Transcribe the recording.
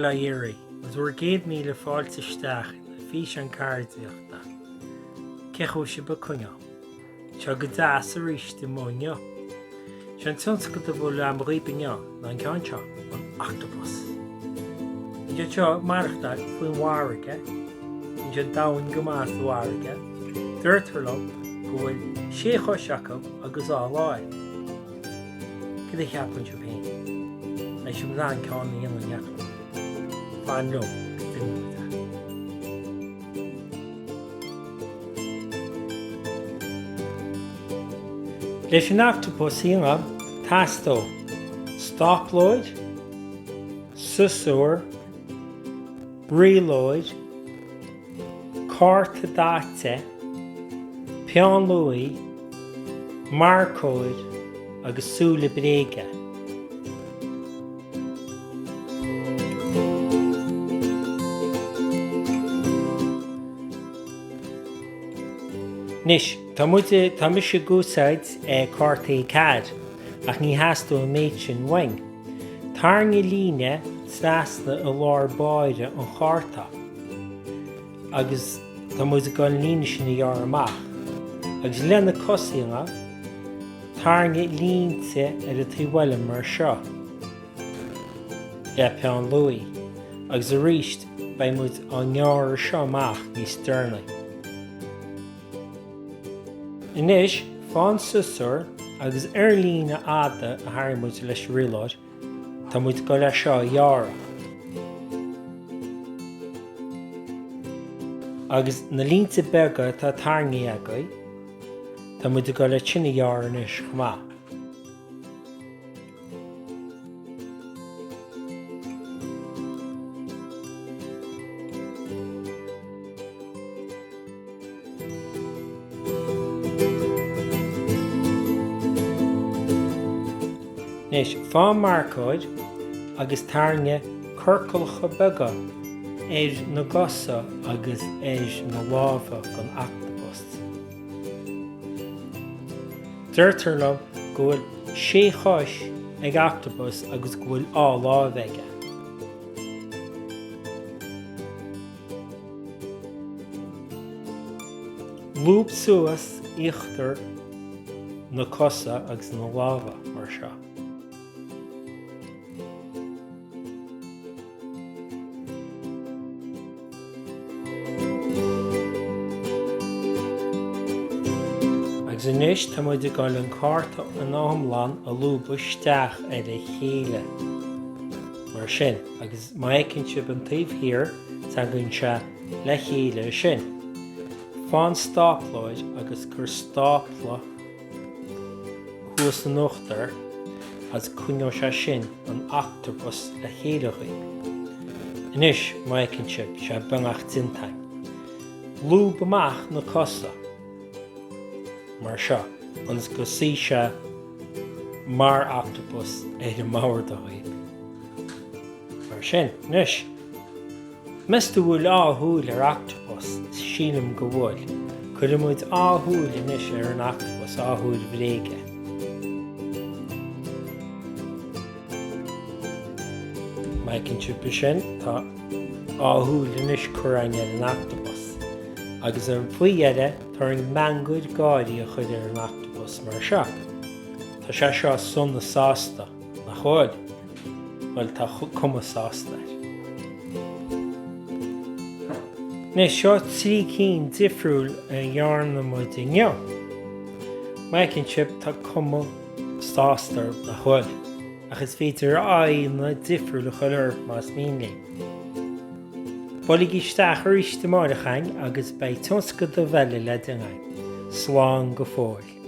Bail ó Dhia oraibh agus bhur gcéad míle fáilte isteach ina físeán ceardaíochta. Cén chaoi a bhfuil sibh ag coinneáil? Tá sé go deas arís amuigh inniu. Sé an tionscadal a bhfuil agam dhaoib inniu ná an ceann seo, an Octopus. Bíonn siad seo ag maireachtáil faoin bhfarraige, bíonn siad domhain go maith sa bhfarraige. Deirtear liom go bhfuil sé chois acu agus dhá láimh. Cad a cheapann sibh féin? An mbeidh sibh in ann ceann a dhéanamh in éineacht liom? Fan liom go dtéann muid é. Leis an octopus a dhéanamh, teastóidh stáplóir, siosúr, rialóir, cárta daite, peann luaidhe, marcóir agus súile bréige. Anois, tá muid, tá mise ag úsáid cártaí CAD, ach ní theastóidh an méid sin uainn. Tarraing líne trasna i lár báire an chárta agus tá muid ag dul an líne sin a ghearradh amach. Agus le na cosa a dhéanamh, tarraing línte ar an taobh eile mar seo le peann luaidhe agus arís beidh muid á ngearradh seo amach níos deireanaí. Anois, faigh an siosúr agus ar an líne fhada a tharraing muid leis an rialóir, tá muid ag dul é seo a ghearradh. Agus na línte beaga atá tarraingthe agaibh, tá muid ag dul iad sin a ghearradh anois chomh maith. Anois, faigh marcóir agus tarraing ciorcalacha beaga ar na gcosa agus ar na lámha den octopus. Deirtear liom go bhfuil sé chois ag octopus agus go bhfuil dhá láimh aige. Lúb suas íochtar na cosa agus na lámha mar seo. Agus anois tá muid ag dul an cárta in iomlán a lúbadh isteach ar a chéile mar sin agus má fheiceann sibh an taobh thiar tagann sé le chéile ansin. Faigh an stáplóir agus cuir stápla thuas in uachtar agus coinneoidh sé sin an octopus le chéile dhaoib. Anois, má fheiceann sibh, sé beagnach déanta a'inn. Lúb amach na cosa mar seo ionas go suí sé mar octopus ar an mbord dhaoib. Mar sin, anois. Meas tú bhfuil dhá shúil ar octopus? Sílim go bhfuil. Cuirfidh muid dhá shúil anois ar an octopus, dhá shúil bhréige. Má fheiceann sibh ansin, tá dhá shúil anois curtha againn ar an octopus. Agus ar faoi dheireadh, tá orainn meangadh gáirí a chur ar an octopus mar seo. Tá sé seo sona sásta, nach bhfuil? Bhuel, tá cuma sásta air. Anois, seo 3 cinn difriúil a dhearna muid inniu. Má fheiceann sibh, tá cuma sásta orthu, nach bhfuil? Ach is féidir aghaidheanna difriúil a chur orthu más mian linn. Buailigí isteach arís amárach chugainn agus beidh tionscadal eile le déanamh againn. Slán go fóill.